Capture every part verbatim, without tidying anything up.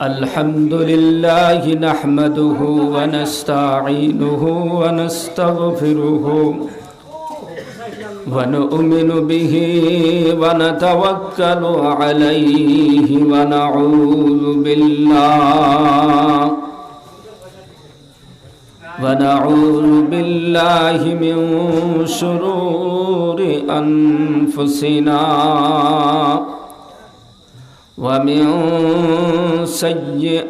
الحمد لله نحمده ونستعينه ونستغفره ونؤمن به ونتوكل عليه ونعوذ بالله ونعوذ بالله من شرور أنفسنا ومن سيئات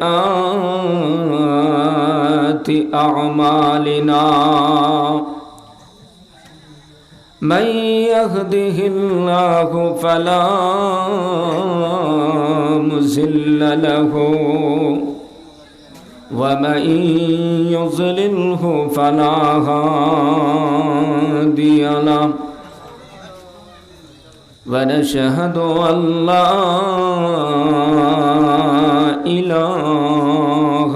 أعمالنا. من يهده الله فلا مضل له ومن يضلله فلا هادي له. ونشهد أن لا إله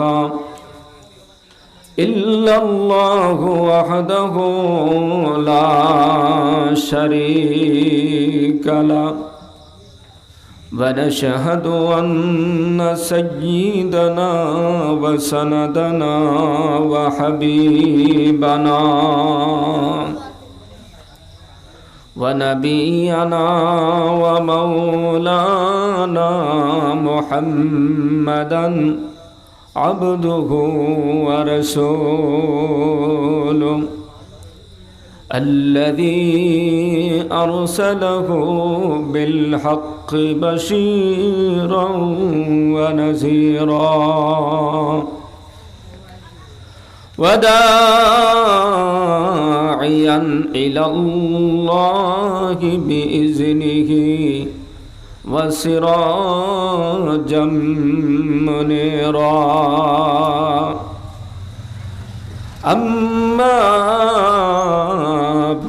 إلا الله وحده لا شريك له. ونشهد أن سيدنا وسندنا وحبيبنا ونبينا ومولانا محمدا عبده ورسوله الذي أرسله بالحق بشيرا ونذيرا وداعيا إلى الله بإذنه وسراجا منيرا. أما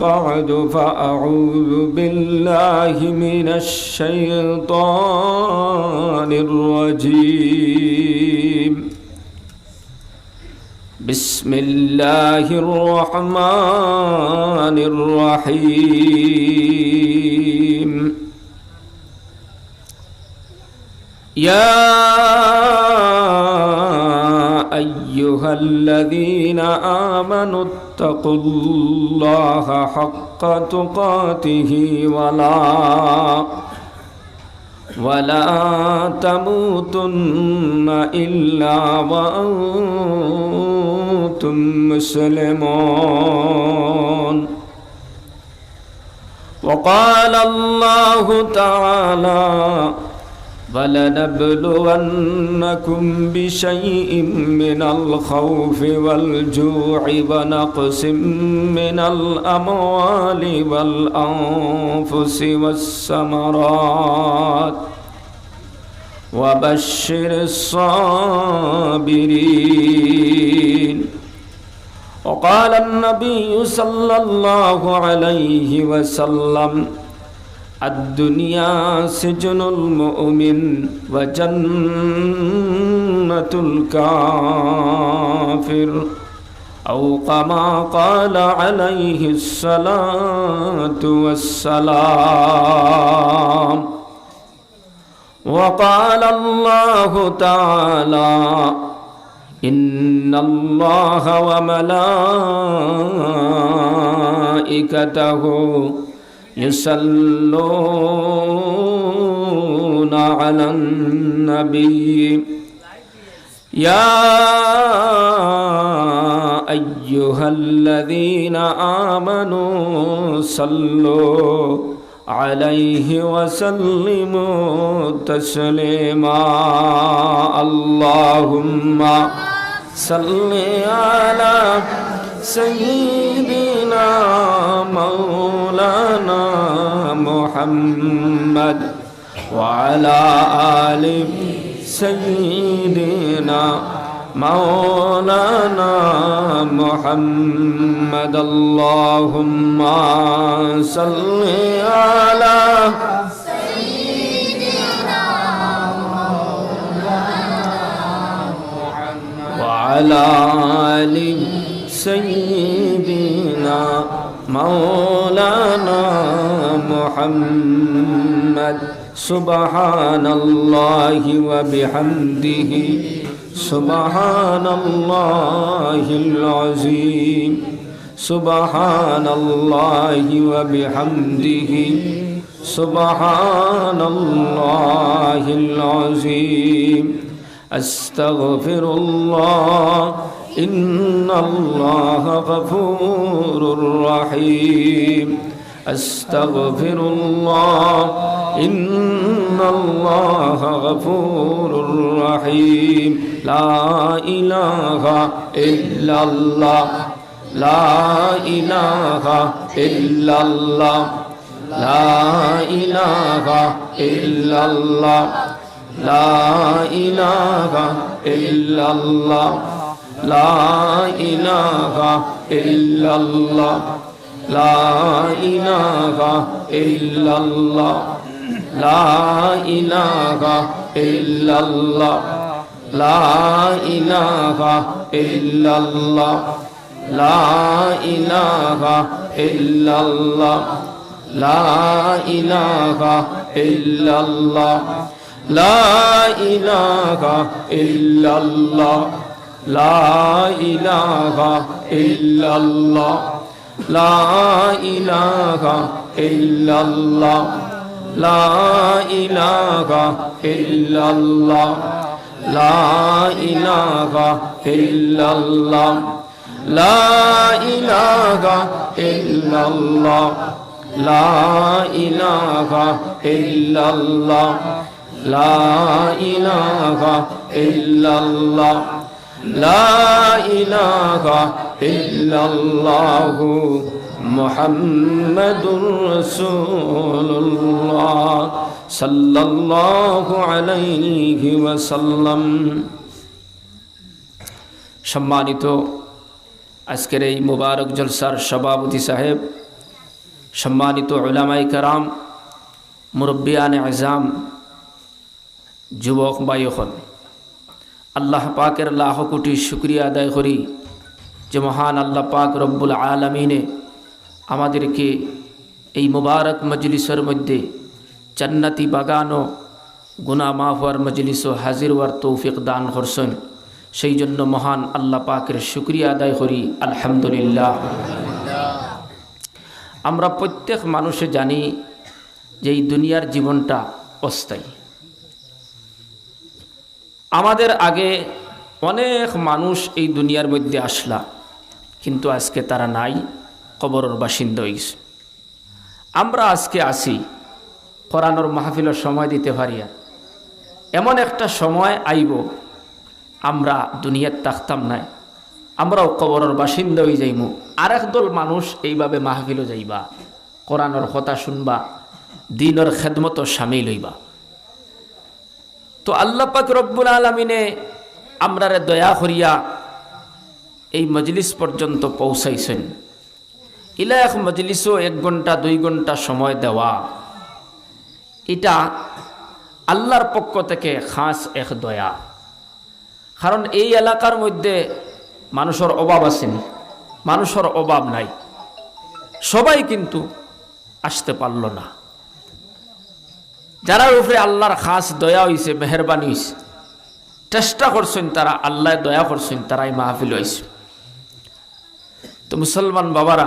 بعد، فأعوذ بالله من الشيطان الرجيم. بسم الله الرحمن الرحيم. يا أيها الذين آمنوا اتقوا الله حق تقاته ولا ولا تموتن إلا وأنتم مسلمون. وقال الله تعالى: ولنبلونكم بشيء من الخوف والجوع ونقص من الأموال والأنفس والثمرات وبشر الصابرين. وقال النبي صلى الله عليه وسلم: الدنيا سجن المؤمن وجنة الكافر، أو كما قال عليه الصلاة والسلام. وقال الله تعالى: إن الله وملائكته يصلون على النبي، يا أيها الذين آمنوا صلوا عليه وسلموا تسليما. اللهم صل على سيدنا مولانا محمد وعلى آل سيدنا مولانا محمد. اللهم صل على وعلى آل سيدنا مولانا محمد. سبحان الله وبحمده، سبحان الله العظيم، سبحان الله وبحمده، سبحان الله العظيم. أستغفر الله، إن الله غفور رحيم. أستغفر الله، إن الله غفور رحيم. لا إله إلا الله، لا إله إلا الله، لا إله إلا الله، لا إله إلا الله، لا إله إلا الله، لا إله إلا الله، لا إله إلا الله، لا إله إلا الله، لا إله إلا الله، لا إله إلا الله، لا إله إلا الله، لا إله إلا الله، لا إله إلا الله، لا إله إلا الله، لا إله إلا الله، لا إله إلا الله، لا إله إلا الله، لا إله إلا الله، لا إله إلا الله، محمد رسول الله، صلى الله عليه وسلم. সম্মানিত আজকের এই মোবারক জলসার সভাপতি সাহেব, সম্মানিত উলামায়ে কেরাম, মুরব্বিয়ানে আজাম, যুবক ভাই অকল, আল্লাহ পাকের লাখো কোটি শুকরিয়া আদায় করি যে মহান আল্লাহ পাক রব্বুল আলামিনে আমাদেরকে এই মোবারক মজলিসের মধ্যে জান্নাতি বাগানো গুনাহ মাফ হওয়ার মজলিসও হাজির হওয়ার তৌফিক দান করছেন। সেই জন্য মহান আল্লাহ পাকের শুকরিয়া আদায় করি, আলহামদুলিল্লাহ। আমরা প্রত্যেক মানুষে জানি যে এই দুনিয়ার জীবনটা অস্থায়ী। আমাদের আগে অনেক মানুষ এই দুনিয়ার মধ্যে আসলা, কিন্তু আজকে তারা নাই, কবরর বাসিন্দা হইছে। আমরা আজকে আছি, কোরআনর মাহফিলর সময় দিতে পারিয়ার। এমন একটা সময় আইব, আমরা দুনিয়াত থাকতাম নায়, আমরাও কবরর বাসিন্দা হয়ে যাইমু। আরেক দল মানুষ এইভাবে মাহফিলও যাইবা, কোরআনর কথা শুনবা, দ্বীনর খেদমতো শামিল হইবা। তো আল্লাহ পাক রব্বুল আলামিনে আমরারে দয়া করিয়া এই মজলিস পর্যন্ত পৌঁছাইছেন। ইলা এক মজলিসও এক ঘন্টা দুই ঘন্টা সময় দেওয়া, এটা আল্লাহর পক্ষ থেকে খাস এক দয়া। কারণ এই এলাকার মধ্যে মানুষের অভাব আছে নি? মানুষের অভাব নাই, সবাই কিন্তু আসতে পারল না। যারার উপরে আল্লাহর খাস দয়া হইছে, মেহেরবানি হইছে, চেষ্টা করছেন তারা, আল্লাহ দয়া করছেন, তারাই মাহফিল হইছে। তো মুসলমান বাবারা,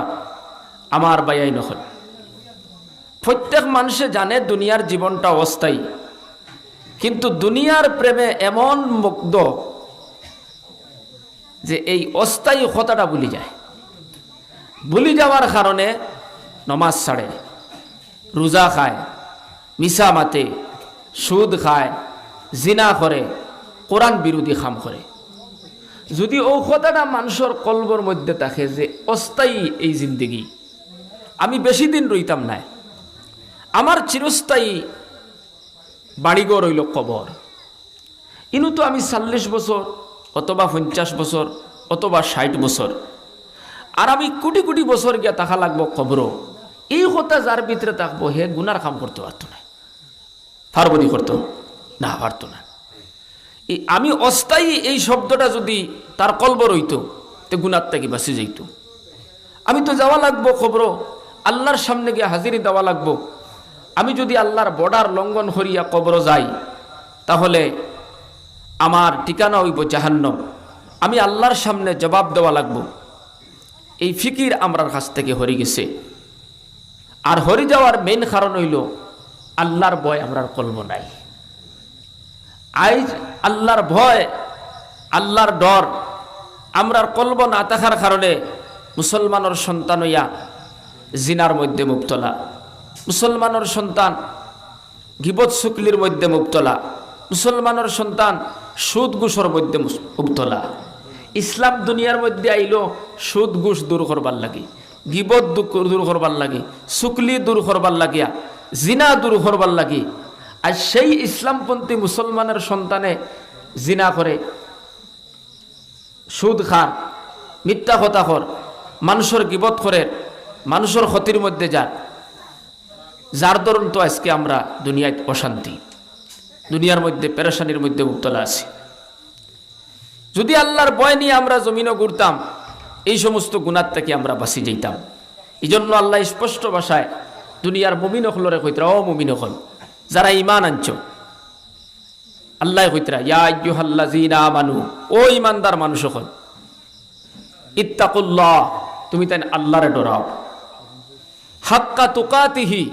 আমার ভাইয়াইন অকল, প্রত্যেক মানুষে জানে দুনিয়ার জীবনটা অস্থায়ী, কিন্তু দুনিয়ার প্রেমে এমন মুগ্ধ যে এই অস্থায়ী কথাটা ভুলি যায়। ভুলি যাওয়ার কারণে নমাজ ছাড়ে, রোজা খায়, মিছা মাতে, সুদ খায়, জিনা করে, কোরআন বিরোধী কাম করে। যদি ও কথাটা মানুষের কলবর মধ্যে থাকে যে অস্থায়ী এই জিন্দেগি, আমি বেশি দিন রইতাম নায়, আমার চিরস্থায়ী বাড়িঘর হইল কবর, ইনু তো আমি চল্লিশ বছর অথবা পঞ্চাশ বছর অথবা ষাট বছর, আর আমি কোটি কোটি বছর গিয়া থাকা লাগবো কবরো। এই কথা যার ভিতরে থাকবো, হে গুনার কাম করতে পারতো না। পারবো নি করতো? না, পারতো না। এই আমি অস্থায়ী এই শব্দটা যদি তার কলবর হইতো, তে গুনার থাকি বাঁচি যাইতো। আমি তো যাওয়া লাগবো কবরো, আল্লাহর সামনে গিয়া হাজিরি দেওয়া লাগবো। আমি যদি আল্লাহর বর্ডার লঙ্ঘন করিয়া কবরো যাই, তাহলে আমার ঠিকানা অইবো জাহান্নাম। আমি আল্লাহর সামনে জবাব দেওয়া লাগবো। এই ফিকির আমরার কাছ থাকি হরি গেছে। আর হরি যাওয়ার মেইন কারণ অইলো আল্লাহর ভয় আমরার কলবো নাই। আইজ আল্লাহর ভয়, আল্লাহর ডর আমরার কলবো না থাকার কারণে মুসলমানর সন্তান অইয়া জিনার মধ্যে মুবতলা, মুসলমানর সন্তান গিবত চুগলির মধ্যে মুবতলা, মুসলমানর সন্তান সুদ ঘুষর মধ্যে মুস-, মুবতলা। ইসলাম দুনিয়ার মধ্যে আইলো সুদ ঘুষ দূর করবার লাগি, গিবত দু-, দূর করবার লাগি, চুগলি দূর করবার লাগিয়া, জিনা দূর করবার লাগি। আর সেই ইসলামপন্থী মুসলমানর সন্তানে জিনা করে, সুদ খার, মিথ্যা কথা কর, মানষর গিবত করের, মানষর ক্ষতির মধ্যে যার, যার দরুন তো আজকে আমরা দুনিয়াত অশান্তি, দুনিয়ার মধ্যে পেরেশানির মধ্যে মুবতলা আছি। যদি আল্লাহর ভয় নিয়া আমরা জমিনো ঘুরতাম, এই সমস্ত গুনার থাকি আমরা বাঁচি যাইতাম। এই জন্য আল্লায় স্পষ্ট ভাষায় দুনিয়ার মুমিন অকলরে কইতরা, "ও মুমিন অকল, যারা ঈমান আনছো," আল্লায় কইতরা, "ইয়া আইয়ুহাল্লাযীনা আমানু, ও ঈমানদার মানুষ অকল, ইত্তাকুল্লাহ, তুমি তাইন আল্লাহরে ডরাও, হাক্কা তুকাতিহি,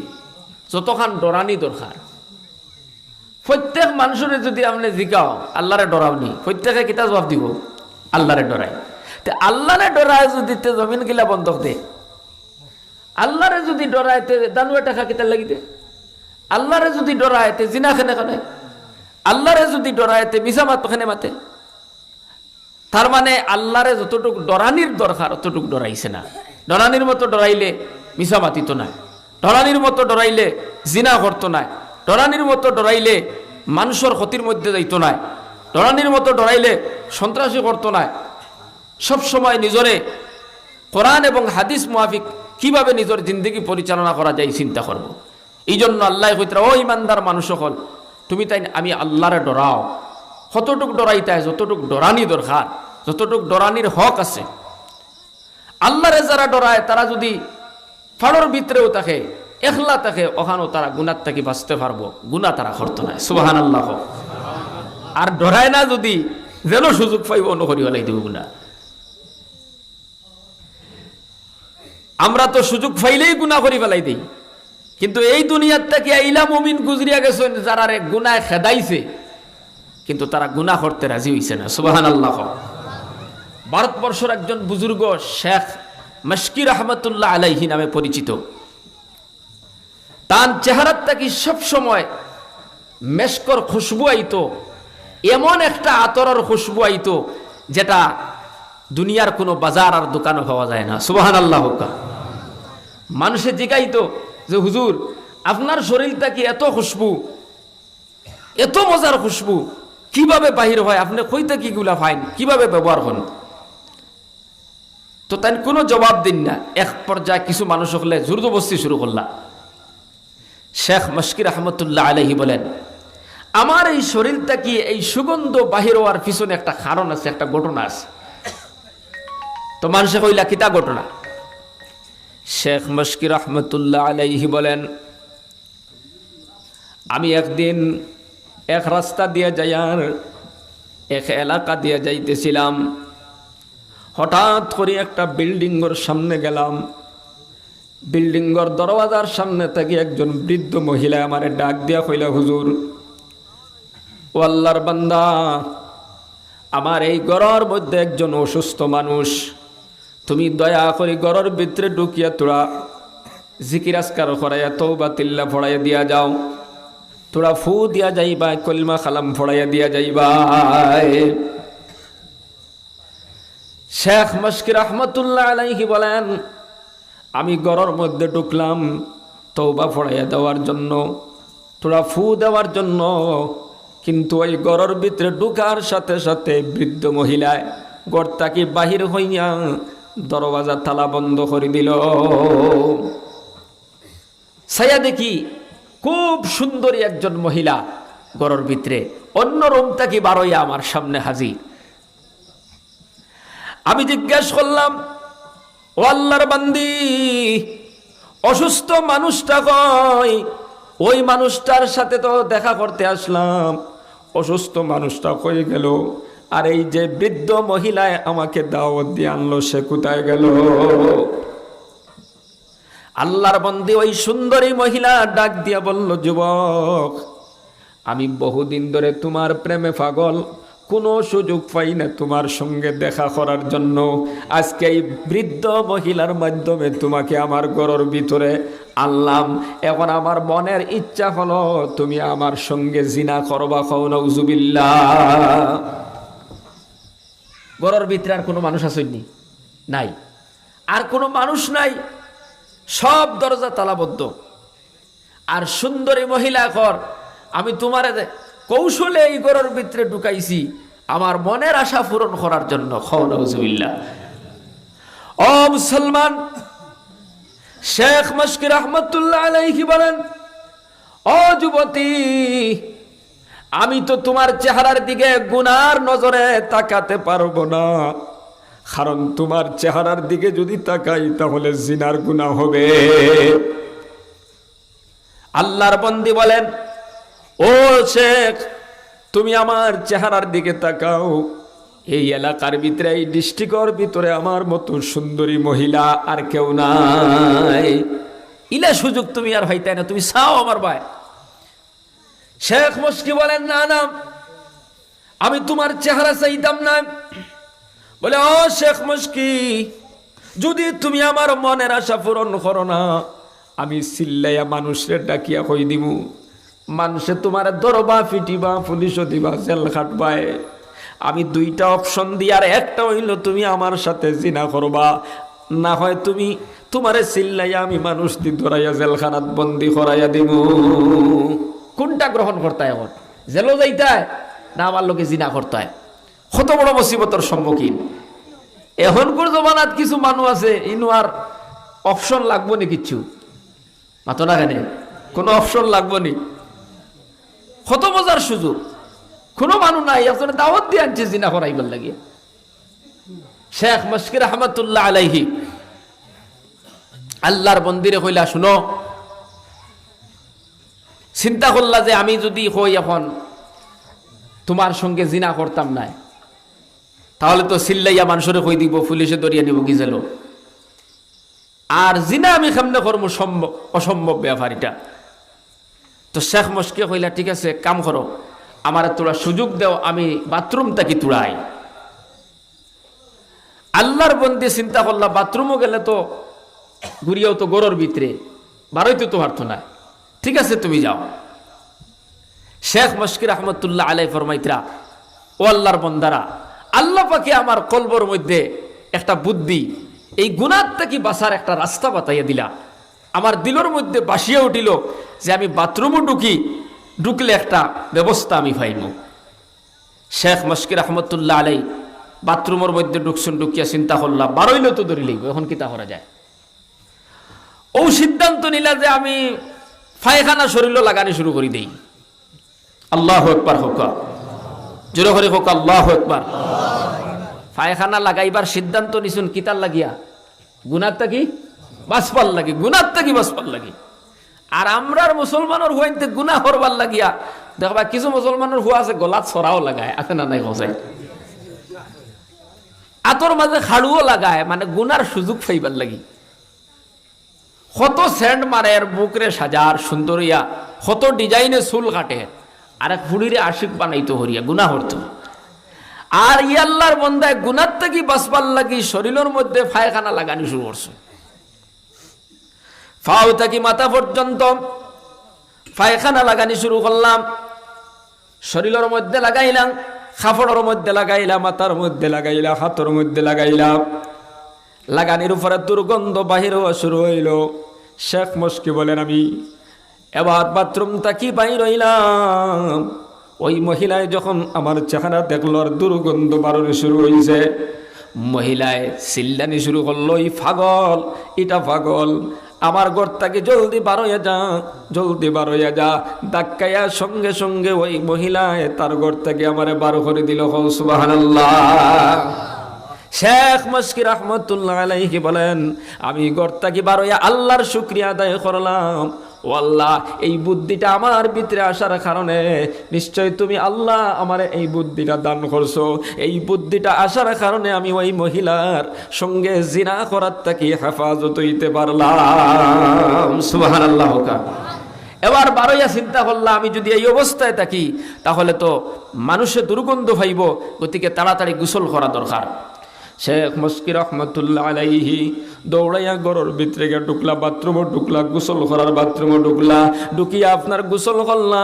যতখান ডরানি দরকার।" প্রত্যেক মানষরে যদি আপনে জিকাও, "আল্লাহরে ডরাওনি?" প্রত্যেকে কিতা জবাব দিবো? "আল্লাহরে ডরাই।" তে আল্লাহরে ডরায় যদি তে জমিন গিলা বন্ধক দে, আল্লাহরে যদি ডরায় তে দানুয়া টাকা কিতার লাগি দে, আল্লাহরে যদি ডরায় তে জিনা কেনে করে, আল্লাহরে যদি ডরায় তে মিছা মাত কেনে মাতে। তার মানে আল্লাহরে যতটুক ডরানির দরকার, অতটুক ডরাইছে না। ডরানির মতো ডরাইলে মিছা মাতিতো নায়, ডরানির মতো ডরাইলে জিনা করতো নায়, ডরানির মতো ডরাইলে মানষর ক্ষতির মধ্যে যাইতো নায়, ডরানির মতো ডরাইলে সন্ত্রাসী করতো নায়। সব সময় নিজরে কোরআন এবং হাদিস মুআফিক কিভাবে নিজর জিন্দেগি পরিচালনা করা যায়, চিন্তা করবো। এই জন্য আল্লায় কইতরা, "ও ঈমানদার মানুষ অকল, তুমি তাইন আমি আল্লাহরে ডরাও।" কতটুক ডরাইতায়, যতটুক ডরানি দরকার, যতটুক ডরানির হক আছে। আল্লাহরে যারা ডরায়, তারা যদি ফাড়র ভিতরেও থাকে, একলা থাকে, অখানও তারা গুনার থাকি বাঁচতে পারবো, গুনা তারা করতো নায়। সুবহানাল্লাহ। আর ডরায় না যদি, যেন সুযোগ পাইবো, অনো করি ফালাই দিবো গুনা। আমরা তো সুযোগ পাইলেই গুনা করি ফালাই দেই, কিন্তু এই দুনিয়ার থাকি আইলা মুমিন গুজরিয়া গেছইন, যারারে গুনায় খেদাইছে, কিন্তু তারা গুনা করতে রাজি অইছে না। সুবহানাল্লাহ। ভারতবর্ষর একজন বুজুর্গ শেখ মশকি রহমতুল্লাহ আলাইহি নামে পরিচিত, তান চেহারার থাকি সব সময় মেশকর খুশবু আইতো, এমন একটা আতরর খুশবু আইতো, যেটা দুনিয়ার কোনো বাজার আর দোকানো পাওয়া যায় না। সুবহানাল্লাহ কউক্কা। মানষে জিগাইতো যে, "হুজুর, আপনার শরীর থাকি এত খুশবু, এত মজার খুশবু কিভাবে বাহির হয়? আপনে কই থাকি ইগুলা পাইন? কিভাবে ব্যবহার করইন?" তো তাইন কোনো জবাব দিন না। এক পর্যায়ে কিছু মানুষ অকলে জোর জবরদস্তি শুরু করলা। শেখ মশকি রহমতুল্লাহ আলাইহি বলেন, "আমার এই শরীর থাকি এই সুগন্ধ বাহির হওয়ার পিছনে একটা কারণ আছে, একটা ঘটনা আছে।" তো মানষে কইলা, "কিতা ঘটনা?" শেখ মশকি রহমতুল্লাহ আলাইহি বলেন, "আমি একদিন এক রাস্তা দিয়া যাইয়ার এক এলাকা দিয়া যাইতেছিলাম, হঠাৎ করি একটা বিল্ডিংর সামনে গেলাম। বিল্ডিংর দরওয়াজার সামনে থাকি একজন বৃদ্ধ মহিলায় আমারে ডাক দিয়া কইলা, 'হুজুর, ও আল্লাহর বান্দা, আমার এই ঘরর মধ্যে একজন অসুস্থ মানুষ, তুমি দয়া করি ঘরর ভিতরে ঢুকিয়া থুড়া জিকির আজকার করাইয়া তওবা তিল্লা পড়াইয়া দিয়া যাও, থুড়া ফু দিয়া যাইবা, কলমা কালাম পড়াইয়া দিয়া যাইবা।'" শেখ মশকি রহমতুল্লাহ আলাইহি বলেন, "আমি ঘরর মধ্যে ঢুকলাম তওবা পড়াইয়া দেওয়ার জন্য, থুড়া ফু দেওয়ার জন্য, কিন্তু ওই ঘরর ভিতরে ঢুকার সাথে সাথে বৃদ্ধ মহিলায় ঘর থাকি বাহির হইয়া দরওয়াজা তালা বন্ধ করি দিল। চাইয়া দেখি খুব সুন্দরী একজন মহিলা ঘরর ভিতরে, অন্য রুম থাকি বারইয়া আমার সামনে হাজির। আমি জিজ্ঞেস করলাম, 'ও আল্লাহর বান্দি, অসুস্থ মানুষটা কই?' ওই মানুষটার সাথে তো দেখা করতে আসলাম, অসুস্থ মানুষটা কই গেল? আর এই যে বৃদ্ধ মহিলায় আমাকে দাওয়াত দিয়ে আনলো, সে কোথায় গেল? আল্লাহর বন্দি ওই সুন্দরী মহিলা ডাক দিয়া বলল, "যুবক, আমি বহুদিন ধরে তোমার প্রেমে পাগল, কোনো সুযোগ পাই না তোমার সঙ্গে দেখা করার জন্য। আজকে এই বৃদ্ধ মহিলার মাধ্যমে তোমাকে আমার ঘরর ভিতরে আনলাম। এখন আমার মনের ইচ্ছা হলো তুমি আমার সঙ্গে জিনা করবা।" কও নাউজুবিল্লাহ। ঘরর ভিতরে আর কোনো মানুষ আছইন নি? নাই। আর কোনো মানুষ নাই, সব দরজা তালাবদ্ধ। আর সুন্দরী মহিলা কর, "আমি তোমারে কৌশলে এই ঘরর ভিতরে ঢুকাইছি আমার মনের আশা পূরণ করার জন্য।" কও নাউজুবিল্লাহ। ও মুসলমান, শেখ মশকি রহমতুল্লাহ আলাইহি বলেন, "ও যুবতী, আমি তো তোমার চেহারার দিকে গুনার নজরে তাকাতে পারবো না, কারণ তোমার চেহারার দিকে যদি তাকাই তাহলে জিনার গুনা হবে।" আল্লাহর বন্দি বলেন, "ও শেখ, তুমি আমার চেহারার দিকে তাকাও, এই এলাকার ভিতরে, এই ডিস্ট্রিক্টর ভিতরে আমার মতো সুন্দরী মহিলা আর কেউ নাই। ইলা সুযোগ তুমি আর পাইতায় না, তুমি চাও আমার বায়।" শেখ মশকি বলেন, "না, না, আমি তোমার চেহারা চাইতাম না।" বলে, "ও শেখ মশকি, যদি তুমি আমার মনের আশা পূরণ করো না, আমি চিল্লাইয়া মানুষরে ডাকিয়া কই দিমু, মানুষে তোমারে ধরবা, পিটিবা, পুলিশও দিবা, জেল খাটবায়। আমি দুইটা অপশন দিয়ার, একটা অইলো তুমি আমার সাথে জিনা করবা, না হয় তুমি, তোমারে চিল্লাইয়া আমি মানুষ দি ধরাইয়া জেলখানাত বন্দি করাইয়া দিমু। কোনটা গ্রহণ করতায় এখন? জেলও যাইতায়, না আমার লগে জিনা করতায়?" কত বড় মুসিবতর সম্মুখীন। এখনকুর জমানাত কিছু মানুষ আছে, ইনো আর অপশন লাগবো নি কিচ্ছু? মাতো না কেনে? কোনো অপশন লাগবো নি? কত মজার সুযোগ। কোনো মানুষ নাই, একজনে দাওয়াত দিয়া আনছে জিনা করাইবার লাগি। শেখ মশকি রহমতুল্লাহ আলাইহি আল্লাহর বন্দিরে কইলা, "শুনো, চিন্তা করলা যে আমি যদি কই এখন তোমার সঙ্গে জিনা করতাম নায়, তাহলে তো চিল্লাইয়া মানুষরে কই দিব, পুলিশে ধরিয়া নিব কি জেলো। আর জিনা আমি কেমনে করমু? সম্ভব, অসম্ভব ব্যাপার ইটা।" তো শেখ মশকে কইলা, "ঠিক আছে, এক কাম করো, আমারে থুড়া সুযোগ দেও, আমি বাথরুম থাকি থুড়া আই।" আল্লাহর বন্দি চিন্তা করলা, বাথরুমও গেলে তো ঘুরিয়াও তো ঘরর ভিতরে, বারইতো তো পারতো না। "ঠিক আছে, তুমি যাও।" শেখ মশকি রহমতুল্লাহ আলাই ফরমাইতরা, "ও আল্লাহর বন্দারা, আল্লাহ পাকে আমার কলবর মধ্যে একটা বুদ্ধি, এই গুনাহ থাকি বাঁচার একটা রাস্তা বাতাইয়া দিলা। আমার দিলর মধ্যে বাসিয়া উঠিল যে আমি বাথরুমও ঢুকি, ঢুকলে একটা ব্যবস্থা আমি পাইমু।" শেখ মশকি রহমতুল্লাহ আলাই বাথরুমর মধ্যে ঢুকছইন, ঢুকিয়া চিন্তা করলা, বারইলে তো ধরি লইব, এখন কিতা করা যায়? ও সিদ্ধান্ত নিলা যে আমি পায়খানা শরীরও লাগানি শুরু করি দেই। আল্লাহু আকবার কউক্কা, জোরে করি কউক্কা, আল্লাহু আকবার। পায়খানা লাগাইবার সিদ্ধান্ত নিছইন কিতার লাগিয়া? গুনাহ থাকি বাঁচবার লাগি, গুনাহ থাকি বাঁচবার লাগি। আর আমরার মুসলমানর ফুয়াইন্তে গুনাহ করবার লাগিয়া, দেখবা কিছু মুসলমানর ফুয়া আছে গলাত ছড়াও লাগায়, আছে না নাই কও চাই? আতর মাঝে খাড়ুও লাগায়, মানে গুনার সুযোগ পাইবার লাগি। কত সেন্ট মারের, বুকরে সাজার সুন্দর অইয়া, কত ডিজাইনে চুল কাটে, আর এক ফুড়িরে আশিক বানাইতো করিয়া গুনাহ করতো। আর ই আল্লাহর বন্দায় গুনাহ থাকি বাঁচবার লাগি শরীরর মধ্যে পায়খানা লাগানি শুরু করছে। পাও থাকি মাথা পর্যন্ত পায়খানা লাগানি শুরু করলাম। শরীরর মধ্যে লাগাইলাম, কাপড়র মধ্যে লাগাইলাম, মাথার মধ্যে লাগাইলাম, হাতর মধ্যে লাগাইলাম। লাগানির উপরে দুর্গন্ধ বাহির অওয়া শুরু অইলো। শেখ মশকি বলেন, আমি এবার বাথরুম থাকি বাইর অইলাম। ওই মহিলায় যখন আমার চেহারা দেখলো আর দুর্গন্ধ বারনি শুরু অইছে, মহিলায় চিল্লানি শুরু করলো, "ই পাগল, ইটা পাগল, আমার ঘর থাকি জলদি বারইয়া যা, জলদি বারইয়া যা।" ধাক্কাইয়া সঙ্গে সঙ্গে ওই মহিলায় তার ঘর থাকি আমারে বার করি দিল। কও সুবহানাল্লাহ। শেখ মশকি রহমতুল্লাহ আলাইহি বলেন, আমি ঘর থাকি বারইয়া আল্লাহর শুকরিয়া আদায় করলাম। ও আল্লাহ, এই বুদ্ধিটা আমার ভিতরে আসার কারণে নিশ্চয় তুমি আল্লাহ আমারে এই বুদ্ধিটা দান করছো। এই বুদ্ধিটা আসার কারণে আমি ওই মহিলার সঙ্গে জিনা করার থাকি হেফাজত হইতে পারলাম। সুবহানাল্লাহ। এবার বারইয়া চিন্তা করলা, আমি যদি এই অবস্থায় থাকি, তাহলে তো মানুষে দুর্গন্ধ পাইব, গতিকে তাড়াতাড়ি গোসল করা দরকার। শেখ মস্কি রহমতুল্লাহ আলাইহি দৌড়াইয়া ঘরর ভিতরে গিয়া ঢুকলা, বাথরুমো ঢুকলা, গোসল করার বাথরুমো ঢুকলা, ঢুকিয়া আপনার গোসল করলা,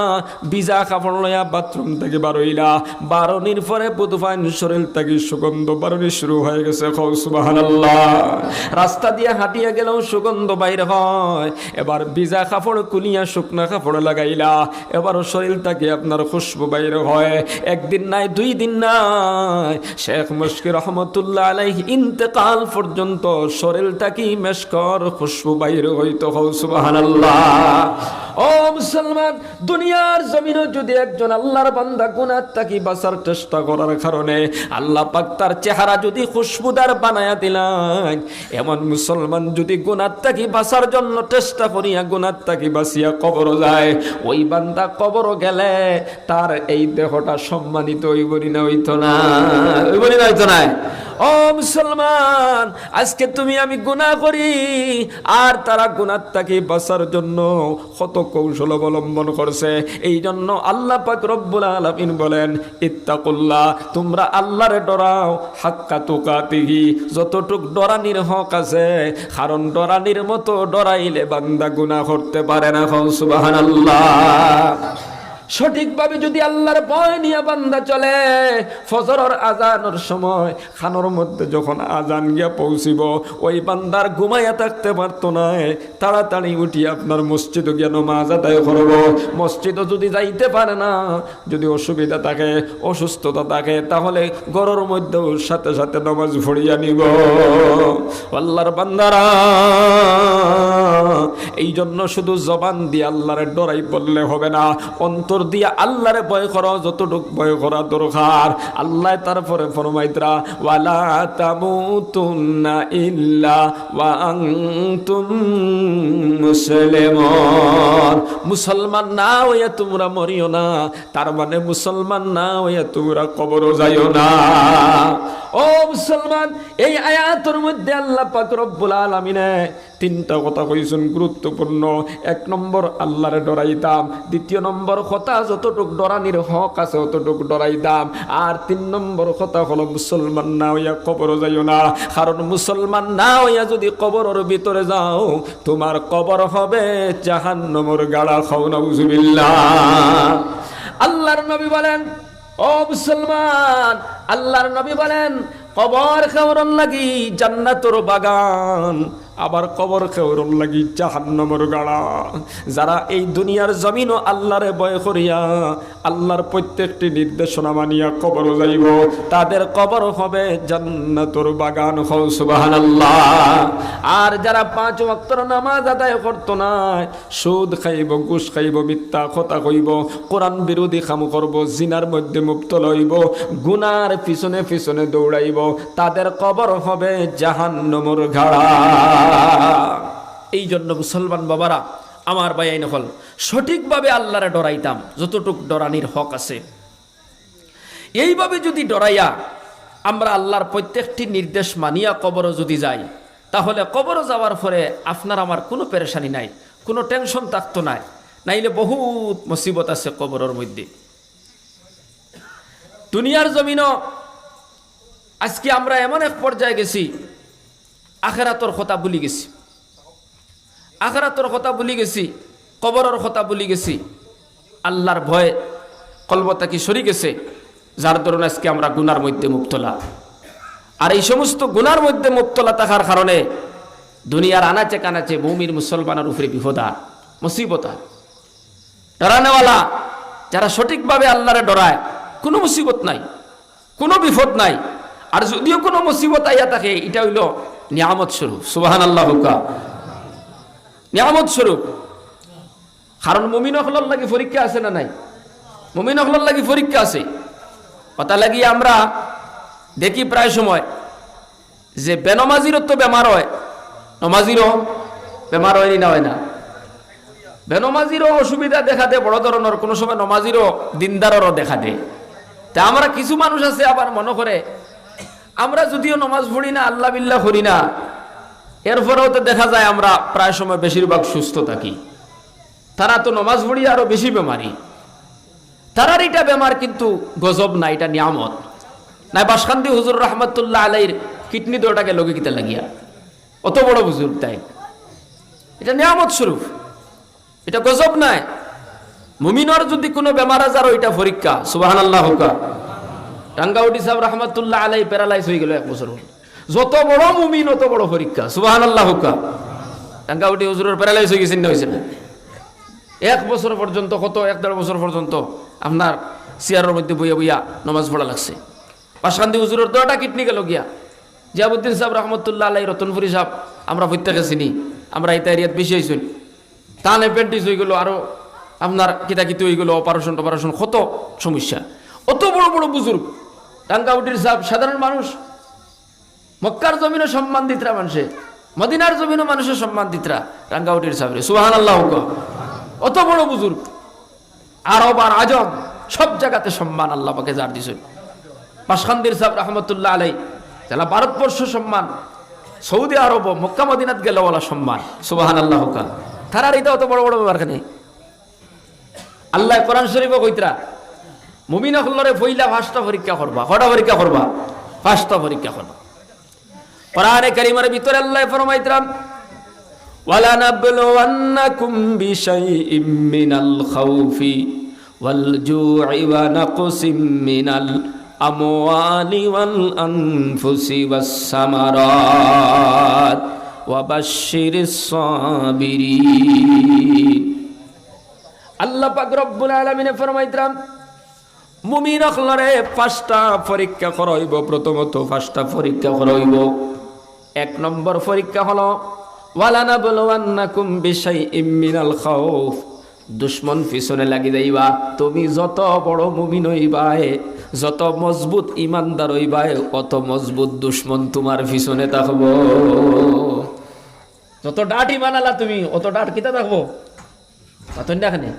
ভিজা কাপড় লইয়া বাথরুম থাকি বারইলা। বারনির পরে বুঝ পাইন শরীর থাকি সুগন্ধ বারনি শুরু হয়ে গেছে। কও সুবহানাল্লাহ। রাস্তা দিয়া হাঁটিয়া গেলেও সুগন্ধ বাইর হয়। এবার ভিজা কাপড় খুলিয়া শুকনা কাপড় লাগাইলা, এবারও শরীর থাকি আপনার খুশবু বাইর হয়। একদিন নাই, দুই দিন নাই, শেখ মুশকি রহমতুল্লাহ আলাইহি ইন্তেকাল পর্যন্ত শরীর থাকি মেশকর খুশবু বাইর হইতো। কও সুবহানাল্লাহ। ও মুসলমান, দুনিয়ার জমিনো যদি একজন আল্লাহর বান্দা গুনাহ থাকি বাঁচার চেষ্টা করার কারণে আল্লাহ পাক তার চেহারা যদি খুশবুদার বানায়া দিলেন, এমন মুসলমান যদি গুনাহ থাকি বাঁচার জন্য চেষ্টা করিয়া গুনাহ থাকি বাঁচিয়া কবরো যায়, ওই বান্দা কবরো গেলে তার এই দেহটা সম্মানিত হইব নি না হইতো না? হইব নি না হইতো না? ও মুসলমান, আজকে তুমি আমি গুনাহ করি, আর তারা গুনাহ থাকি বাঁচার জন্য কত কৌশল অবলম্বন করছে। এই জন্য আল্লাহ পাক রব্বুল আলামিন বলেন, ইত্তাকুল্লাহ, তোমরা আল্লাহরে ডরাও, হাক্কা তুকাতিহি, যতটুক ডরানির হক আছে, কারণ ডরানির মতো ডরাইলে বান্দা গুনাহ করতে পারে না। কও সুবহানাল্লাহ। সঠিকভাবে যদি আল্লাহর ভয় নিয়া বান্দা চলে, ফজরর আজানর সময় কানর মধ্যে যখন আজান গিয়া পৌঁছিব, ওই বান্দার ঘুমাইয়া থাকতে পারতো নায়, তাড়াতাড়ি উঠি আপনার মসজিদো গিয়া নমাজ আদায় করব। মসজিদো যদি যাইতে পারে না, যদি অসুবিধা থাকে, অসুস্থতা থাকে, তাহলে ঘরর মধ্যেও সাথে সাথে নমাজ পড়িয়া নিব। আল্লাহর বান্দারা, এই জন্য শুধু জবান দিয়া আল্লাহরে ডরাই বললে হবে না, অন্তর দিয়া আল্লাহরে ভয় করো, যতটুক ভয় করা দরকার। আল্লাহ তারপরে ফরমাইতরা, "ওয়ালা তামুতুন্না ইল্লা ওয়া আনতুম মুসলিমুন।" মুসলমান না হইয়া তোমরা মরিও না, তার মানে মুসলমান না হইয়া তোমরা কবরো যাইও না। ও মুসলমান, এই আয়াতর মধ্যে আল্লাহ পাক রব্বুল আলামিনে তিনটা কথা কইছইন গুরুত্বপূর্ণ। এক নম্বর, আল্লাহরে ডরাইতাম। দ্বিতীয় নম্বর কথা, যতটুক ডরানির হক আছে, অতটুক ডরাইতাম। আর তিন নম্বর কথা হলো, মুসলমান না হইয়া কবরো যাইও না, কারণ মুসলমান না হইয়া যদি কবরর ভিতরে যাও, তোমার কবর হবে জাহান্নামর গাড়া। কও নাউজুবিল্লাহ। আল্লাহর নবী বলেন, ও মুসলমান, আল্লাহর নবী বলেন, কবর কেউরর লাগি জান্নাতর বাগান, আবার কবর কেউরর লাগি জাহান্নামর গাড়া। যারা এই দুনিয়ার জমিনো আল্লাহরে ভয় করিয়া আল্লাহর প্রত্যেকটি নির্দেশনা মানিয়া কবরো যাইব, তাদের কবর হবে জান্নাতর বাগান। কও সুবহানাল্লাহ। আর যারা পাঁচ ওয়াক্তর নামাজ আদায় করতো না, সুদ খাইব, ঘুষ খাইব, মিথ্যা কথা কইব, কোরআন বিরোধী কাম করব, জিনার মধ্যে মুবতলা হইব, গুনার পিছনে পিছনে দৌড়াইব, তাদের কবর হবে জাহান্নামর গাড়া। এই জন্য মুসলমান বাবারা, আমার ভাইয়াইন অকল, সঠিকভাবে আল্লাহরে ডরাইতাম, যতটুক ডরানির হক আছে। এইভাবে যদি ডরাইয়া আমরা আল্লাহর প্রত্যেকটি নির্দেশ মানিয়া কবরো যদি যাই, তাহলে কবরো যাওয়ার পরে আপনার আমার কোনো পেরেশানি নাই, কোনো টেনশন থাকতো নায়। নাইলে বহুত মুসিবত আছে কবরর মধ্যে। দুনিয়ার জমিনো আজকে আমরা এমন এক পর্যায়ে গেছি, আখেরাতর কথা ভুলি গেছি, আখেরাতর কথা ভুলি গেছি, কবরর কথা ভুলি গেছি। আল্লাহর ভয় কলব থাকি সরি গেছে, যার দরুন আজকে আমরা গুনার মধ্যে মুবতলা। আর এই সমস্ত গুনার মধ্যে মুবতলা থাকার কারণে দুনিয়ার আনাচে কানাচে মুমিন মুসলমানর উপরে বিপদ আর মুসিবত আর। ডরানেওয়ালা যারা সঠিকভাবে আল্লাহরে ডরায়, কোনো মুসিবত নাই, কোনো বিপদ নাই। আর যদিও কোনো মুসিবত আইয়া থাকে, এটা হইল নিয়ামত স্বরূপ। সুবহানাল্লাহ কউক্কা। নিয়ামত স্বরূপ। কারণ মুমিন অকলর লাগি পরীক্ষা আছে না নাই? মুমিন অকলর লাগি পরীক্ষা আছে। কথা লাগি আমরা দেখি প্রায় সময় যে বেনমাজিরও তো বেমার হয়, নমাজিরও বেমার হয় নি না হয় না? বেনমাজিরও অসুবিধা দেখা দেয় বড় ধরনের, কোনো সময় নমাজিরও, দিনদারেরও দেখা দেয়। তে আমরা কিছু মানুষ আছে আবার মনে করে, আমরা যদিও নমাজ পড়ি না, আল্লাহ বিল্লাহ করি না, এরপরেও তো দেখা যায় আমরা প্রায় সময় বেশিরভাগ সুস্থ থাকি। তারা তো নমাজ পড়ি আরো বেশি বেমারি। তারার এটা বেমার কিন্তু গজব না, এটা নিয়ামত। নাই বাসকান্দি হুজুর রহমতুল্লাহ আলাইর কিডনি দুইটা গেল গি কিতা লাগিয়া? অত বড় বুজুর্গ তাই, এটা নিয়ামত স্বরূপ, এটা গজব নাই। মুমিনর যদি কোনো বেমার আজার, ওইটা পরীক্ষা। সুবহানাল্লাহ কউক্কা। টাঙ্গাউটি সাহেব রহমতুল্লাহ আলাই প্যারালাইজ হয়ে গেল এক বছর। যত বড় মুমিন, অত বড় পরীক্ষা। সুবহানাল্লাহ কউক্কা। টাঙ্গাউটি হুজুরের প্যারালাইজ হয়ে গেছেন না, হয়েছে না? এক বছর পর্যন্ত, কত এক দেড় বছর পর্যন্ত আপনার চেয়ারের মধ্যে বইয়া বইয়া নমাজ পড়া লাগছে। বাসকান্দি হুজুরের দুইটা কিডনি গেল গিয়া। জিয়াউদ্দিন সাহেব রহমতুল্লাহ আলাই, রতনপুরি সাহেব, আমরা প্রত্যেকে চিনি, আমরা এটা এরিয়াত বেশি আইসুন। তান অ্যাপেন্ডিক্স হয়ে গেল, আরো আপনার কিতা কিতি হয়ে গেল, অপারেশন টপারেশন, কত সমস্যা। অত বড় বড় বুজুর্গ, টাঙ্গাউটির সাহেব সাধারণ মানুষ, মক্কার জমিনও সম্মান দিতরা মানুষে, মদিনার জমিনও মানুষের সম্মান দিতরা টাঙ্গাউটির সাহেবরে। সুবহানাল্লাহ কউক্কা। অত বড় বুজুর্গ, আরব আর আজম, সব জায়গাতে সম্মান আল্লাহ পাকে যার দিছেন। বাসকান্দির সাহেব রহমতুল্লাহ আলাই, যারা ভারতবর্ষ সম্মান, সৌদি আরব, মক্কা মদিনাত গেল ওলা সম্মান। সুবহানাল্লাহ কউক্কা। তারার এটা অত বড় বড় বেমার কেনে? আল্লাহ কোরআন শরীফে কইতরা, মুমিন অকলরে পইলা পাঁচটা পরীক্ষা করবা। কয়টা পরীক্ষা করবা? পাঁচটা পরীক্ষা করবা। কোরআনে কারিমের ভিতরে আল্লাহ ফরমাইতরা, "ওয়ালানাবলুওয়ান্নাকুম বিশাইইম মিনাল খাউফি ওয়াল জুই ওয়া নাকসিম মিনাল আমওয়ালি ওয়াল আনফুসি ওয়াস সামারাত ওয়া বাশশিরিস সাবিরিন।" আল্লাহ পাক রব্বুল আলামিনে ফরমাইতরা, মুমিন অকলরে পাঁচটা পরীক্ষা করা হইব। প্রথমত পাঁচটা পরীক্ষা করা হইব। এক নম্বর পরীক্ষা হলো, "ওয়ালানাবলুওয়ান্নাকুম বিশাইইম মিনাল খাউফ।" দুশমন পিছনে লাগি যাইবা। তুমি যত বড় মুমিন হইবায়, যত মজবুত ইমানদার হইবায়, অত মজবুত দুশমন তোমার পিছনে থাকবো। যত ডাট ইমান আলা তুমি, অত ডাট কিতা থাকবো? মাতইন না কেনে?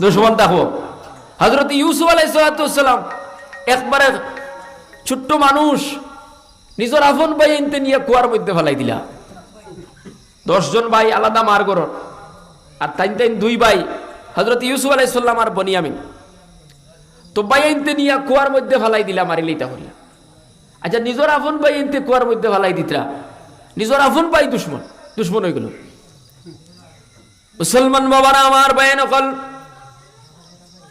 দুশমন থাকবো। হযরত ইউসুফ আলাইহিস সালাতু ওয়াস সালাম একবারে ছোট্ট মানুষ, নিজর আপন ভাইয়াইন্তে নিয়া কুয়ার মধ্যে ফালাই দিলা। দশ জন ভাই আলাদা মার ঘরর, আর তাইন তাইন দুই ভাই, হযরত ইউসুফ আলাইহিস সালাম আর বনিয়ামিন। তো ভাইয়াইন্তে নিয়া কুয়ার মধ্যে ফালাই দিলা, মারিলিতা করিয়া। আচ্ছা, নিজর আপন ভাইয়াইন্তে কুয়ার মধ্যে ফালাই দিতরা, নিজর আপন ভাই দুশমন, দুশমন হয়ে গেল। মুসলমান বাবারা আমার, ভাইয়াইন অকল,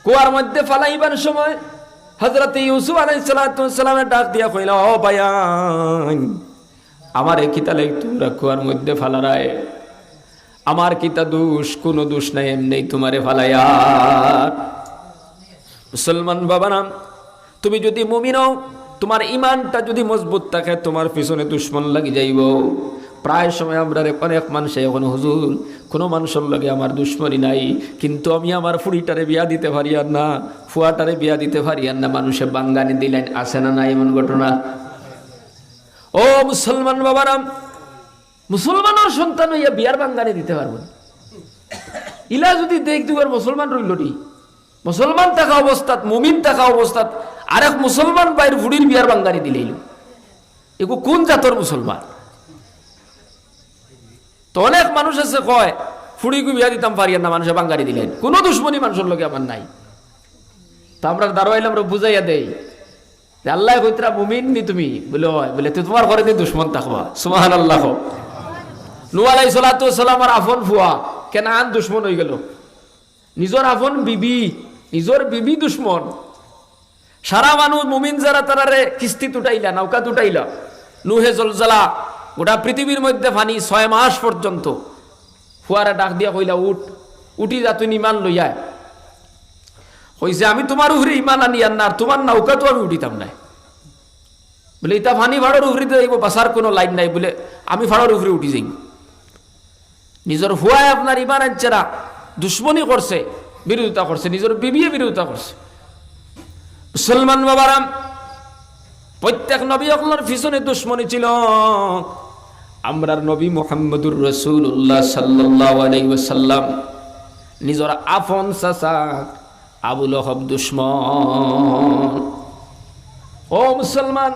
কুয়ার মধ্যে ফালাইবার সময় হযরত ইউসুফ আলাইহিস সালাতু ওয়াস সালামে ডাক দিয়া কইলা, "ও ভাইয়াইন, আমারে কিতা লাগি তোমরা কুয়ার মধ্যে ফালারায়? আমার কিতা দোষ? কোনো দোষ নাই, এমনেই তোমারে ফালাইয়ার।" মুসলমান বাবারা, তুমি যদি মুমিন হও, তোমার ইমানটা যদি মজবুত থাকে, তোমার পিছনে দুশমন লাগি যাইব। প্রায় সময় আমরারে অনেক মানুষে কইন, "হুজুর, কোনো মানুষর লগে আমার দুশমনি নাই, কিন্তু আমি আমার ফুড়িটারে বিয়া দিতে পারিয়ার না, ফুয়াটারে বিয়া দিতে পারিয়ার না, মানুষে বাঙ্গানি দিলাইন।" আছে না নাই এমন ঘটনা? ও মুসলমান বাবারা, মুসলমানর সন্তান হইয়া বিয়ার বাঙ্গানি দিতে পারবো না। ইলা যদি দেখ দুবার মুসলমান রইল নি, মুসলমান থাকা অবস্থাত, মুমিন থাকা অবস্থাত আরেক মুসলমান ভাইর ফুড়ির বিয়ার বাঙ্গানি দিলাইল, এগু কোন জাতর মুসলমান? তো অনেক মানুষ আছে কয়, "ফুড়িগু বিয়া দিতাম পারিয়ার না, মানুষে বাঙ্গানি দিলাইন।" কোনো দুশমনি মানুষর লগে আমার নাই। তো আমরা দাঁড়াইলাম, আমরা বুঝাইয়া দেই যে আল্লাহ কইতরা, "মুমিন নি তুমি?" বলে, "হয়।" বলে, "তো তোমার ঘরে দিন দুশমন থাকবা।" সুবহানাল্লাহ। নূহ আলাইহিস সালাতু ওয়াস সালামর আপন ফুয়া কেনান দুশমন হয়ে গেল। নিজর আপন বিবি, নিজর বিবি দুশমন। সারা মানুষ মুমিন যারা, তারারে কিস্তিত উঠাইলা, নৌকাত উঠাইলা। নুহে জলজালা, গোটা পৃথিবীর মধ্যে পানি ছয় মাস পর্যন্ত। ফুয়ারে ডাক দিয়া কইলা, "উঠ।" উঠি যা, তুই ইমান লইয়া আয়। কইছে, "আমি তোমার উপরে ইমান আনিয়ার না, আর তোমার নৌকাত আমি উঠিতাম নায়।" বলে, "ইতা পানি ফাড়র উপরে দিয়া যাইব, বাঁচার কোনো লাইন নাই।" বলে, "আমি ফাড়র উপরে উঠি যাইব।" নিজর ফুয়ায় আপনার ইমান আনছে না, দুশমনি করছে, বিরোধিতা করছে, নিজর বিবিয়ে বিরোধিতা করছে। মুসলমান বাবারাম, প্রত্যেক নবী অকলর পিছনে দুশমনি ছিল। আমরার নবী মুহাম্মদুর রাসূলুল্লাহ সাল্লাল্লাহু আলাইহি ওয়াসাল্লাম নিজর আপন চাচা আবু লহব দুশমন। ও মুসলমান,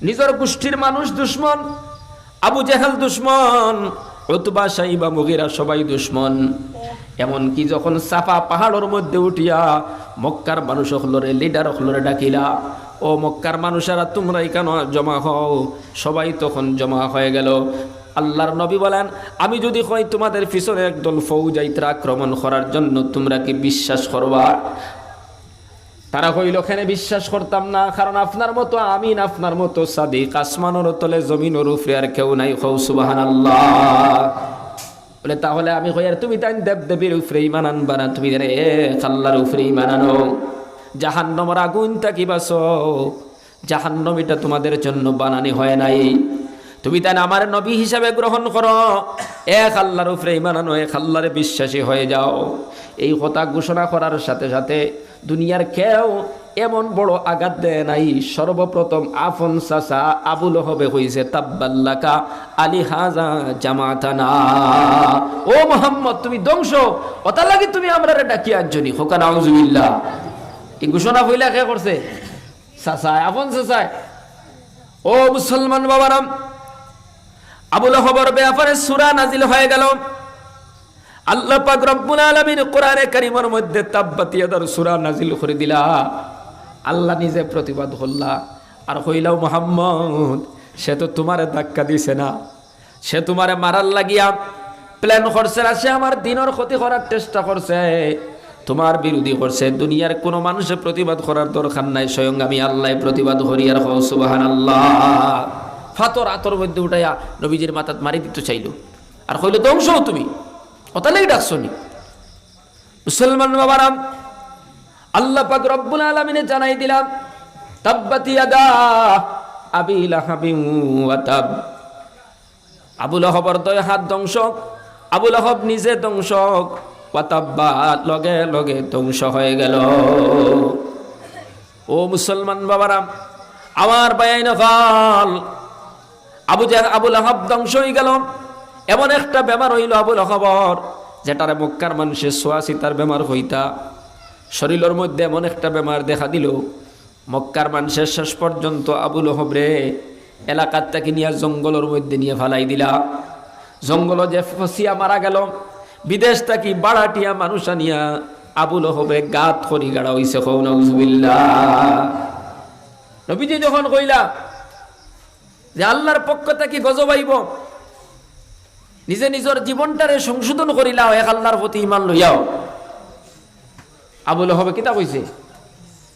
নিজর গোষ্ঠীর মানুষ দুশমন, আবু জেহেল দুশমন, উতবা, শাইবা, মুগিরা সবাই দুশমন। এমনকি যখন সাফা পাহাড়র মধ্যে উঠিয়া মক্কার মানুষ অকলরে, লিডার অকলরে ডাকিলা, "ও মক্কার মানুষেরা, তুমরা ইখানো জমা হও", সবাই তখন জমা হয়ে গেল। আল্লাহর নবী বলেন, "আমি যদি কই তোমাদের পিছনে একদল ফৌজ আইতরা আক্রমণ করার জন্য, তুমরা কি বিশ্বাস করবা?" তারা কইল, "কেনে বিশ্বাস করতাম না, কারণ আপনার মতো আমিন, আপনার মতো সাদিক আসমানর তলে জমিনর উপরে আর কেউ নাই।" কও সুবহানাল্লাহ। বলে, "তাহলে আমি কই আর তুমি তাইন দেব দেবীর উপরে ইমান আনবা না, তুমি জানে এক আল্লাহর উপরে ইমান আনো, জাহান্নামর আগুন থাকি বাঁচো, জাহান্নাম এটা তোমাদের জন্য বানানি হয় নাই, তুমি তাইন আমার নবী হিসাবে গ্রহণ করো, এক আল্লাহর উপরে ইমান আনো, এক আল্লাহরে বিশ্বাসী হয়ে যাও।" এই কথা ঘোষণা করার সাথে সাথে দুনিয়ার কেউ এমন বড় আঘাত দেয় নাই। সর্বপ্রথম আপন চাচা আবু লহবে কইছে, "তাব্বাল্লাকা আলি হাজা জামাতানা।" "ও মোহাম্মদ, তুমি ধ্বংস, ওটার লাগি তুমি আমরারে ডাকি আনছো নি?" কউক্কা নাউজুবিল্লাহ। এই ঘোষণা পয়লা কে করছে? চাচায়, আপন চাচায়। ও মুসলমান বাবারাম, আবু লহবর ব্যাপারে সূরা নাজিল হয়ে গেল। আল্লাহ পাক রব্বুল আলামিন কোরআনে কারীমর মধ্যে তাব্বাত ইয়াদার সূরা নাজিল করে দিলা। আল্লাহ নিজে প্রতিবাদ করলা, আর কইলা, "ও মুহাম্মদ, সে তো তোমারে ধাক্কা দিছে না, সে তোমারে মারার লাগিয়া প্ল্যান করছে না, সে আমার দ্বীনর ক্ষতি করার চেষ্টা করছে, তোমার বিরোধী করছে। দুনিয়ার কোনো মানুষে প্রতিবাদ করার দরকার নাই, স্বয়ং আমি আল্লাহ প্রতিবাদ করি।" আর কও সুবহানাল্লাহ। ফাতর আতর মধ্যে উঠাইয়া নবীজির মাথাত মারি দিতে চাইল, আর কইল, "ধ্বংস তুমি, ওটার লাগি ডাকছো নি?" মুসলমান বাবারাম, আল্লাহ পাক রব্বুল আলামিনে জানাই দিলাম, "তাব্বাত ইয়াদা আবি লাহাবিন ওয়া তাব।" আবু লহবর দুই হাত ধ্বংস, আবু লহব নিজে ধ্বংস, ওয়া তাব্বা, লগে লগে ধ্বংস হয়ে গেল। ও মুসলমান বাবারাম, আমার ভাইয়াইন অকল, আবু জাহেল, আবু লাহাব ধ্বংস হয়ে গেল। এমন একটা বেমার হইল আবু লাহাবর, যেটারে মক্কার মানুষে সোয়াসিতার বেমার কইতা। শরীরের মধ্যে এমন একটা বেমার দেখা দিল, মক্কার মানুষে শেষ পর্যন্ত আবু লাহাবরে এলাকার থাকি নিয়া জঙ্গলের মধ্যে নিয়া ফালাই দিলা। জঙ্গলো যে ফসিয়া মারা গেল, বিদেশ থাকি ভাড়াটিয়া মানুষ আনিয়া আবু লাহাবরে গাত করি গাড়া হইছে। কও নাউজুবিল্লাহ। নবীজি যখন কইলা যে আল্লাহর পক্ষ থাকি গজব আইব, নিজে নিজর জীবনটারে সংশোধন করিলাও, এক আল্লাহর প্রতি ঈমান লইয়াও। আবু লাহাবে কিতা কইছে?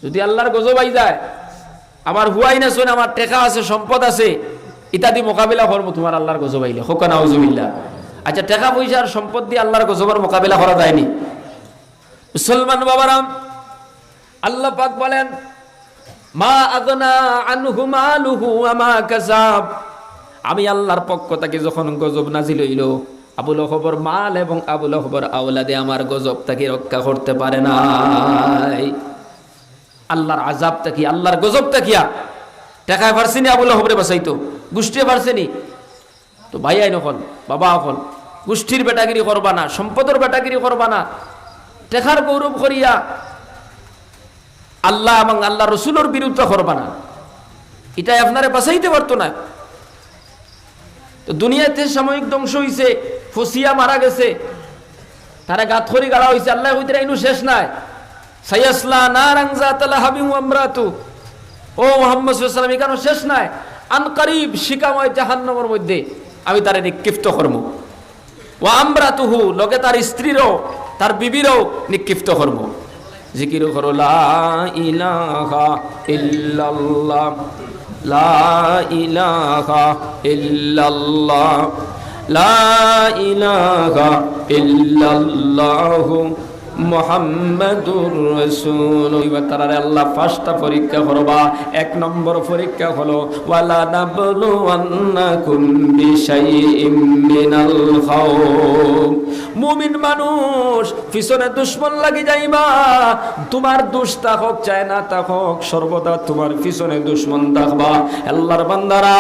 "যদি আল্লাহর গজব আই যায়, আমার হুয়াইন আছইন, আমার টেকা আছে, সম্পদ আছে, ইতা দি মোকাবিলা করমু তোমার আল্লাহর গজব আইলে।" কউক্কা নাউজুবিল্লাহ। আচ্ছা, টেকা পয়সা আর সম্পদ দি আল্লাহর গজবর মোকাবিলা করা যায়নি? মুসলমান বাবারাম, আল্লাহ পাক বলেন, "মা আগনা আনহু মালুহু ওয়া মা কাসাব।" আমি আল্লাহর পক্ষ থাকি যখন গজব নাজিল হইল, আবু লাহাবর মাল এবং আবু লাহাবর আওলাদে আমার গজব থাকি রক্ষা করতে পারে নাই। আল্লাহর আযাব থাকি, আল্লাহর গজব থাকিয়া টেকায় পারছে নি আবু লাহাবরে বাঁচাইতো? গোষ্ঠীয়ে পারছে নি? তো ভাইয়াইন অকল, বাবা অকল, গোষ্ঠীর বেটাগিরি করবা না, সম্পদর বেটাগিরি করবা না, টেকার গৌরব করিয়া আল্লাহ এবং আল্লাহর রসুলর বিরুদ্ধে করবা না, ইটায় আপনারে বাঁচাইতে পারতো না। তো দুনিয়াতে সাময়িক ধ্বংস হইছে, ফসিয়া মারা গেছে, তারে গাত করি গাড়া হইছে, আল্লাহ কইতরা ইনো শেষ নাই। সায়াসলা নারান যাতা লাহাবিন ওয়া ইমরাতু। ও মুহাম্মদ সাল্লাল্লাহু আলাইহি ওয়াসাল্লাম, ইখানো শেষ নাই। আন করিব শিকাময় জাহান্নামর মধ্যে আমি তারে নিক্ষিপ্ত করমু। ওয়া ইমরাতুহু, লগে তার স্ত্রীরও, তার বিবিরও নিক্ষিপ্ত করমু। জিকির করো, লা ইলাহা ইল্লাল্লাহ, লা ইলাহা ইল্লাল্লাহ, লা ইলাহা ইল্লাল্লাহু মুহাম্মাদুর রাসূলুল্লাহ। তারারে আল্লাহ পাঁচটা পরীক্ষা করবা। এক নম্বর পরীক্ষা হলো, "ওয়ালা নাবলুওয়ান্নাকুম বিশাইইম মিনাল খাউফ।" মুমিন মানুষ, পিছনে দুশমন লাগি যাইবা। তোমার দোষ থাকউক চাই না থাকউক, সর্বদা তোমার পিছনে দুশমন থাকবা। আল্লাহর বান্দারা,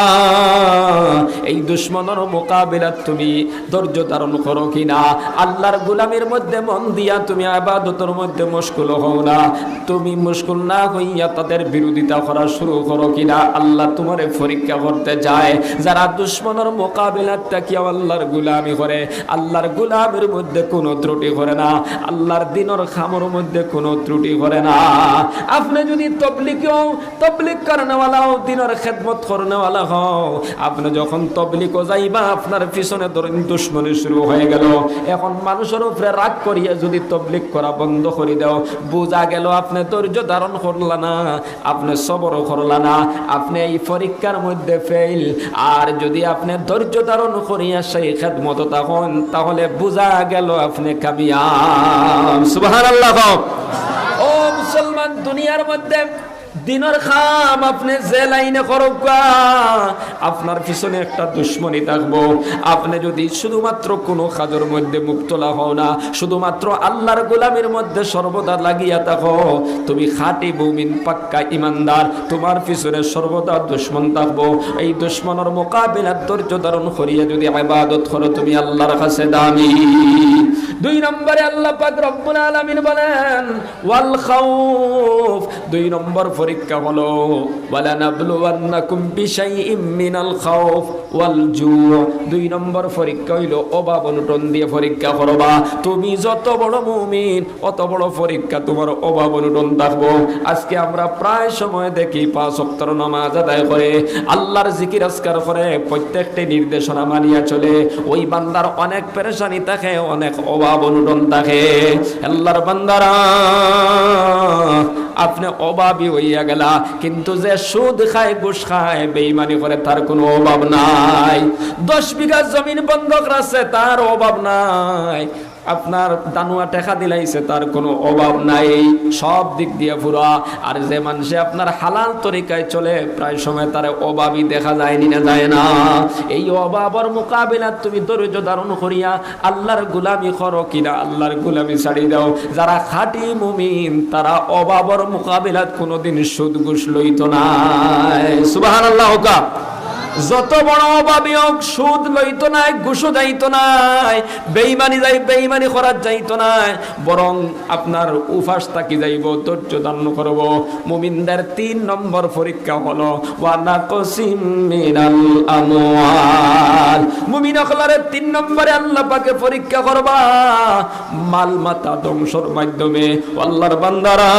এই দুশমনর মোকাবিলাত তুমি ধৈর্য ধারণ করো কিনা? আল্লাহর গোলামির মধ্যে মন দিয়া তুমি ইবাদতর মধ্যে মশগুল হও না? তুমি মশগুল না হইয়া তাদের বিরোধিতা করা শুরু করো কিনা? আল্লাহ তোমারে পরীক্ষা করতে চায়। যারা দুশমনর মোকাবিলাত থাকিয়াও আল্লাহর গোলামি করে, আল্লাহর গোলামির মধ্যে কোনো ত্রুটি করে না, আল্লাহর দ্বীনর কামর মধ্যে কোনো ত্রুটি করে না। আপনে যদি তবলিগি হও, তবলিগ করনেওয়ালা হও, দ্বীনর খেদমত করনেওয়ালা হও, আপনে যখন তবলিগো যাইবা, আপনার পিছনে ধরেন দুশমনি শুরু হয়ে গেল। এখন মানুষর উপরে রাগ করিয়া যদি তবলিগ করা বন্ধ করি দেও, বুঝা গেল আপনে ধৈর্য ধারণ করলা না, আপনে সবর করলা না, আপনে এই পরীক্ষার মধ্যে ফেইল। আর যদি আপনে ধৈর্য ধারণ করিয়া সেই খেদমতো থাকইন, তাহলে বুঝা গেল আপনে কামিয়াব। সুবহানাল্লাহ কও। ও মুসলমান, দুনিয়ার মধ্যে দ্বীনর কাম আপনে যে লাইনে করউক্কা, আপনার পিছনে একটা দুশমনি থাকবো। আপনে যদি শুধুমাত্র কোনো কাজর মধ্যে মুবতলা হও না, শুধুমাত্র আল্লাহর গোলামির মধ্যে সর্বদা লাগিয়া থাকো, তুমি খাঁটি মুমিন, পাক্কা ইমানদার, তোমার পিছনে সর্বদা দুশমন থাকবো। এই দুশমনর মোকাবিলাত ধৈর্য ধারণ করিয়া যদি ইবাদত করো, তুমি আল্লাহর কাছে দামি। দুই নম্বরে আল্লাহ পাক রব্বুল আলামিন বলেন, ওয়াল খাউফ, দুই নম্বর পরীক্ষা হলো, "ওয়ালানাবলুওয়ান্নাকুম বিশাইইম মিনাল খাউফ ওয়াল জু।" দুই নম্বর পরীক্ষা হইল অভাব অনটন দিয়ে পরীক্ষা করবা। তুমি যত বড় মুমিন, অত বড় পরীক্ষা তোমার অভাব অনটন থাকবো। আজকে আমরা প্রায় সময় দেখি পাঁচ ওয়াক্তর নামাজ আদায় করে, আল্লাহর জিকির আজকার করে, প্রত্যেকটি নির্দেশনা মানিয়া চলে। ওই বান্দার অনেক পেরেশানি থাকে, অনেক অভাব অনটন থাকে। আল্লাহর বান্দারা, আপনে অভাবী হইয়া গেলা, কিন্তু যে সুদ খায়, ঘুষ খায়, বেইমানি করে, তার কোনো অভাব নাই। দশ বিঘা জমিন বন্ধক রাখছে, তার অভাব নাই। আপনার দানুয়া টেকা দিলাইছে, তার কোনো অভাব নাই, সব দিক দিয়া পুরা। আর যে মানষে আপনার হালাল তরিকায় চলে, প্রায় সময় তারে অভাবী দেখা যায়নি না যায় না? এই অভাবর মোকাবিলাত তুমি ধৈর্য ধারণ করিয়া আল্লাহর গোলামি করো কিনা, আল্লাহর গোলামি ছাড়ি দাও। যারা খাঁটি মুমিন, তারা অভাবর মোকাবিলাত কোনোদিন সুদ ঘুষ লইতো নায়। সুবহানাল্লাহ কউক্কা। যত বড় অভাবী হোক, সুদ লইতো নায়, ঘুষও যাইতো নায়, বেইমানি যাই, বেইমানি করাত যাইতো নায়, বরং আপনার উপাস থাকি যাইবো, ধৈর্য ধারণ করবো। মুমিনদের তিন নম্বর পরীক্ষা হলো, ওয়া নাকসিম মিনাল আমওয়াল। মুমিন অকলরে তিন নম্বরে আল্লাহ পাকে পরীক্ষা করবা মালমাতা ধ্বংসর মাধ্যমে। আল্লাহর বান্দারা,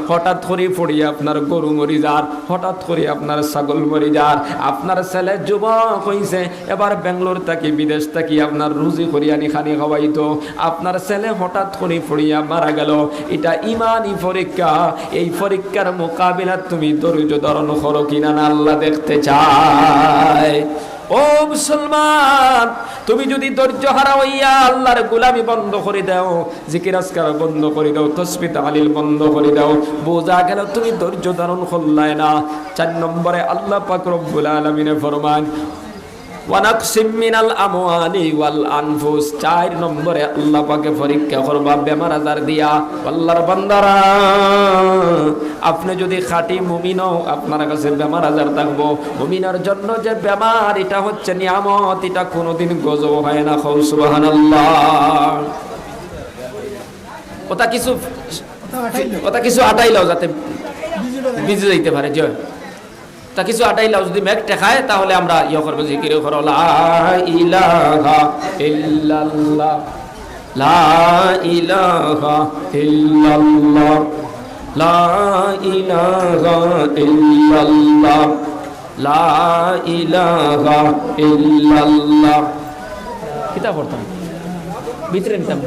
হঠাৎ করি পড়িয়া আপনার গরু মরি যার, হঠাৎ করি আপনার ছাগল মরি যার, আপনার ছেলে যুবক হইছে, এবার বেঙ্গালোর থাকি, বিদেশ থাকি আপনার রুজি করি আনি খানি খাওয়াইতো, আপনার ছেলে হঠাৎ করি পড়িয়া মারা গেল। এটা ইমানি পরীক্ষা। এই পরীক্ষার মোকাবিলাত তুমি ধৈর্য ধারণ করো কিনা না আল্লাহ দেখতে চায়। ও মুসলমান, তুমি যদি ধৈর্য হারা হইয়া আল্লাহর গোলামি বন্ধ করি দাও, জিকির আজকার বন্ধ করি দাও, তসবি তাহলিল বন্ধ করি দাও, বুঝা গেল তুমি ধৈর্য ধারণ করলায় না। চার নম্বরে আল্লাহ পাক রব্বুল আলামিনে ফরমান, "ওয়া নাকসিম মিনাল আমওয়ালি ওয়াল আনফুস।" চার নম্বরে আল্লাহ পাকে পরীক্ষা করবা বেমার আজার দিয়া। আল্লাহর বান্দারা, আপনি যদি খাঁটি মুমিন হও, আপনার কাছে বেমার আজার থাকবো। মুমিনের জন্য যে বেমার, এটা হচ্ছে নিয়ামত, এটা কোনোদিন গজব হয় না। কও সুবহানাল্লাহ। ওটা কিছু, ওটা কিছু আটাই লও যাতে ভিজে যাইতে পারে। জি। তা কিছু আটাই লাও যদি মেঘ ঠেকায়, তাহলে আমরা ইয়ে করবো, জিকির করো, লা ইলাহা ইল্লাল্লাহ, লা ইলাহা ইল্লাল্লাহ, লা ইলাহা ইল্লাল্লাহ, লা ইলাহা ইল্লাল্লাহ। কিতা পড়তাম? ভিতরে নিতাম।